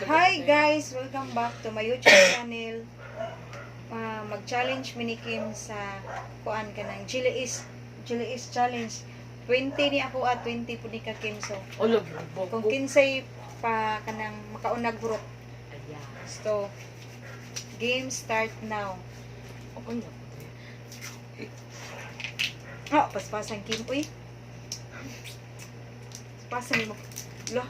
Hi guys! Welcome back to my YouTube channel. Mag-challenge mi ni Kim sa kuan kanang Chili is challenge. 20 ni ako at 20 po ni ka Kim, so Ulo, kung kinsay pa kanang makaunag hurot. Ayan. So game start now. Ako na. Oh, paspasan Kim uy. Paspasan mo. Lah.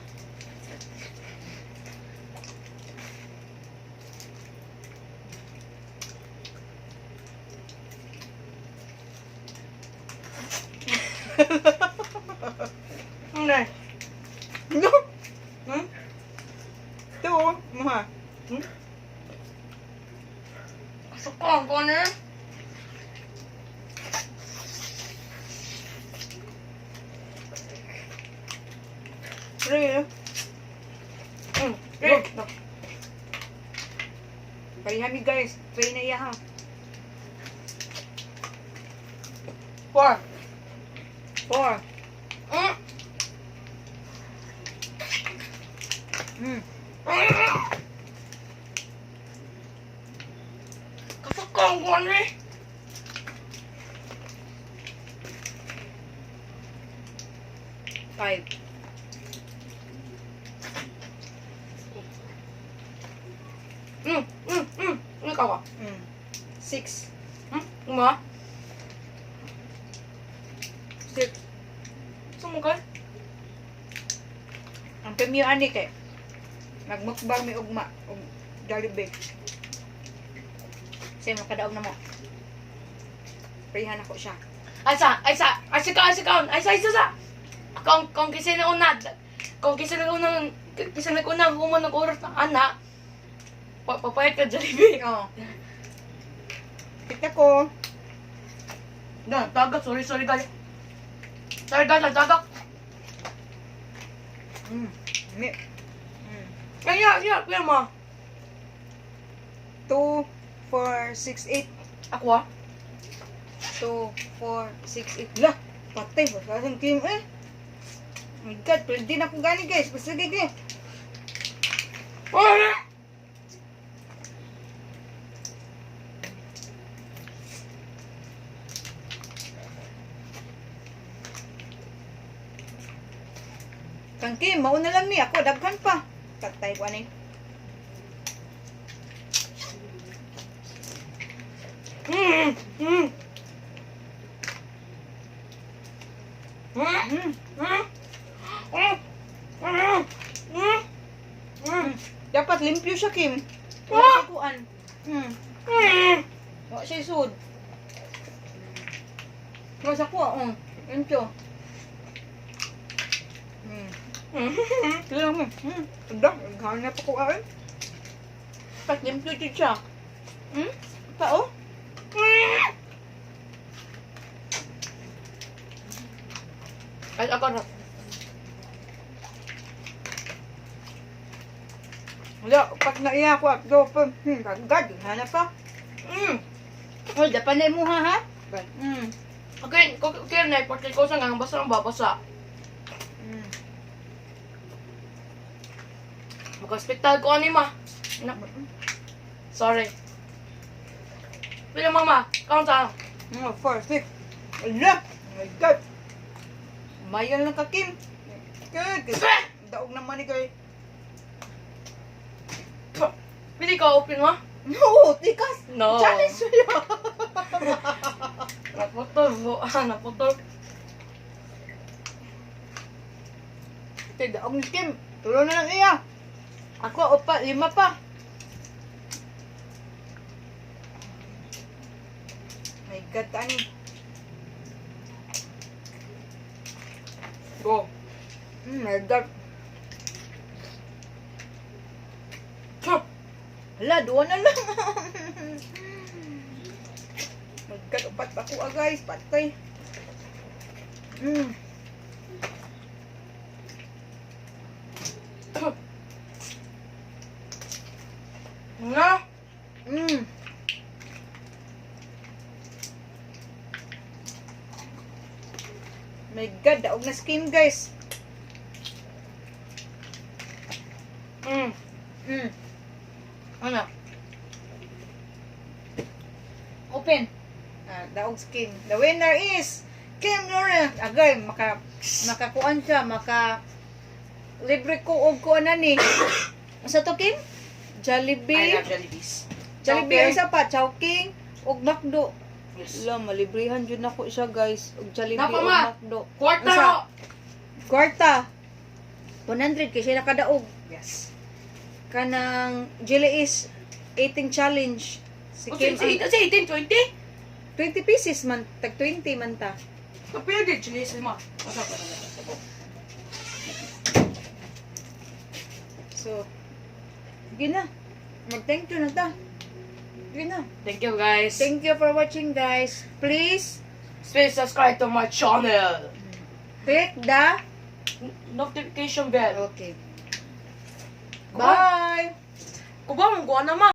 Ano? No. Hmm? Ito, mga. Suka ko na. Three. Go. Go. Pareha mi guys. Three na iya ha. Four. Four. Kasuka ko na. Five. Ano ka ba? Six. Hmm? Uma? Six. Sumukal? Ang premyo ani kay magmukbang mi ugma og Jollibee. Kasi makadaog na mo. Prihan ako siya. Ay sa, ay sa, ay sa, ay sa, ay sa, ay sa, sa. Kung kisa na una, kung kisa na unang, kisa na unang human ng oras na anak, papayat ka Jollibee. Oo. Kita ko. Na, tagak, sorry, sorry guys. Sorry guys, tagak. Mi. Ay, yeah, yeah, kuya mo. 2, 4, 6, 8. Ako ah. 2, 4, 6, 8. Lah! Patay. Basta Kim eh. Oh my God, pwede na akong gani guys. Basta gigi. Ah! Kang Kim, mauna lang ni ako. Daghan pa. Patay ko ani. Dapat limpyo siya, Kim. Wala siya kuan. Wala siya sud. Wala sa kuha, oh. Limpyo. Kaya mo. Anda, naghanap ako ay. Dapat limpyo jud siya. Pa, oh. Ay, ako na. Wala, upat na iya ako. Go pa. God, hanap pa. Hoy, dapat na imuha, ha? Okay, okay na, pati ko sa nga, basta nang babasa. Makaspektal ko ani ma. Na. Sorry. Pila mama, count ah. 4, 6. Ala! Oh my God! Mayan lang ka, Kim. Good. Daog naman ni kay. Pili ka open mo? No, tikas. No. Challenge sa'yo. Naputol mo. Ah, naputol. Ito, daog ni Kim. Tulo na lang iya. Ako, opa, lima pa. My God, ani. Go. My God. Chop. Hala, duwa na lang. My God, upat pa ako, ah, guys. Patay. Na. My God, daog na scheme, guys. Ano? Open. Ah, daog si Kim. The winner is Kim Lawrence. Agay, makakuan siya, maka libre ko og kuan na ni. Sa to, Kim? Jollibee. I love Jollibees. Jollibee Okay. ang isa pa, Chowking ug McDo. Yes. Wala, malibrihan jud nako siya, guys. Og Jollibee Napa, ug ma? McDo. Kwarta Unsa? ro! Kwarta. 100 kay siya nakadaog. Yes. Kanang Jelly is eating challenge. Si Si Kim Kim, ang si 18, 20? 20 pieces man, tag 20 man ta. Kapila din, chilis ma. Asa pa na? So, sige na. Mag-thank you na ta. Sige na. Thank you, guys. Thank you for watching, guys. Please, Please subscribe to my channel. Click the Notification bell. Okay. Kuba? Bye! Kuba, mong na ma.